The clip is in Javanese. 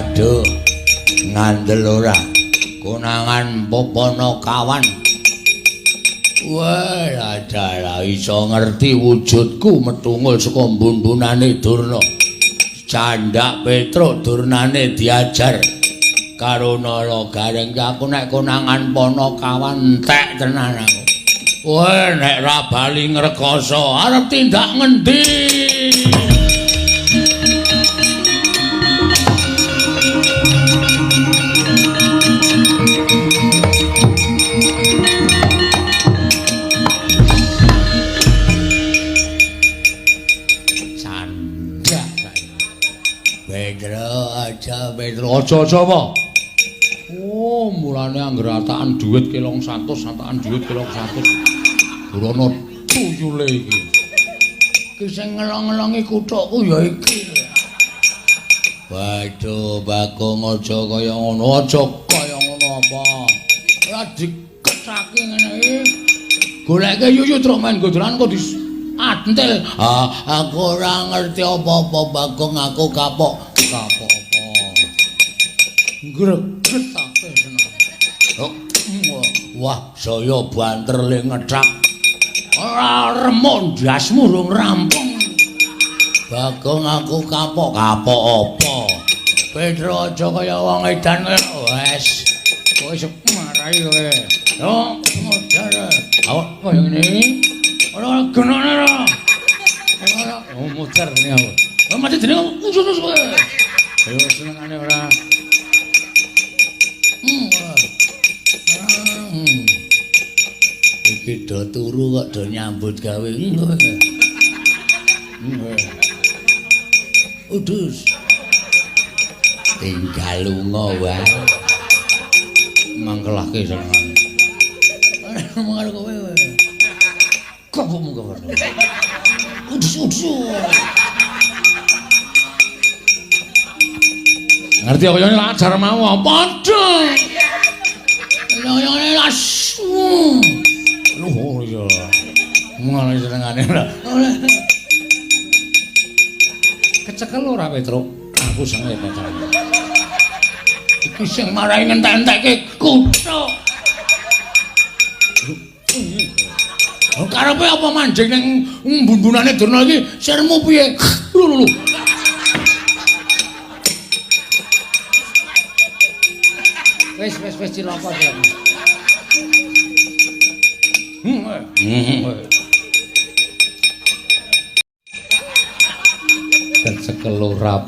Waduh, ngandel ora. Konangan Poponokawan. Wah, adalah iso ngerti wujudku metungul saka mbun-mbunane Durna. Candak Petruk Durnane diajar karo Nala Gareng. Aku nek konangan Ponokawan entek tenan aku. Wah, nek ra bali ngrekoso arep tindak ngendi? Aja Petro, aja-aja apa? Oh, mulane anggere atakan dhuwit kelong 100, atakan dhuwit kelong 100. Durana tuyule iki. Iki sing ngelong-ngelongi kuthukku ya iki. Waduh, Bagong aja kaya ngono, aja kaya ngono apa? Ora dikecake ngene iki. Goleke yuyu truk main godolan kok di antil. Ah, aku ora ngerti apa-apa Bagong, aku kapok. Kapok apa? Gregetake seneng. Oh, wah, saya banter le ngethak. Ora remuk ndasmu rung rampung. Bagong aku kapok, kapok apa? Petro aja kaya wong edan kowe. Wes. Kowe wis marai kowe. Yo, modar. Awak kaya ngene iki. Ora genane ora. Ora, oh modar ngene aku. Oh, mati jenenge khusus kowe. Ayo senengane ora. Iki do turu kok do nyambut gawe. Udus. Tinggal lunga wae. Mangkelake senengane. Ora ngomong karo kowe kowe. Kok ngomong kowe. Udus udus. Ngerti kaya ngene ajar mau padha. Kaya ngene lasu. Luhur ya. Ngono senengane ora. Kecekel ora Petruk? Aku sengit Petruk. Iki sing marai ngentek-entekke kuthuk. Karepe apa manjing ning mbun-mbunane Durna iki? Sirmu piye? Lho lho. Wis wis wis cilaka cilaka. Kecekel ora.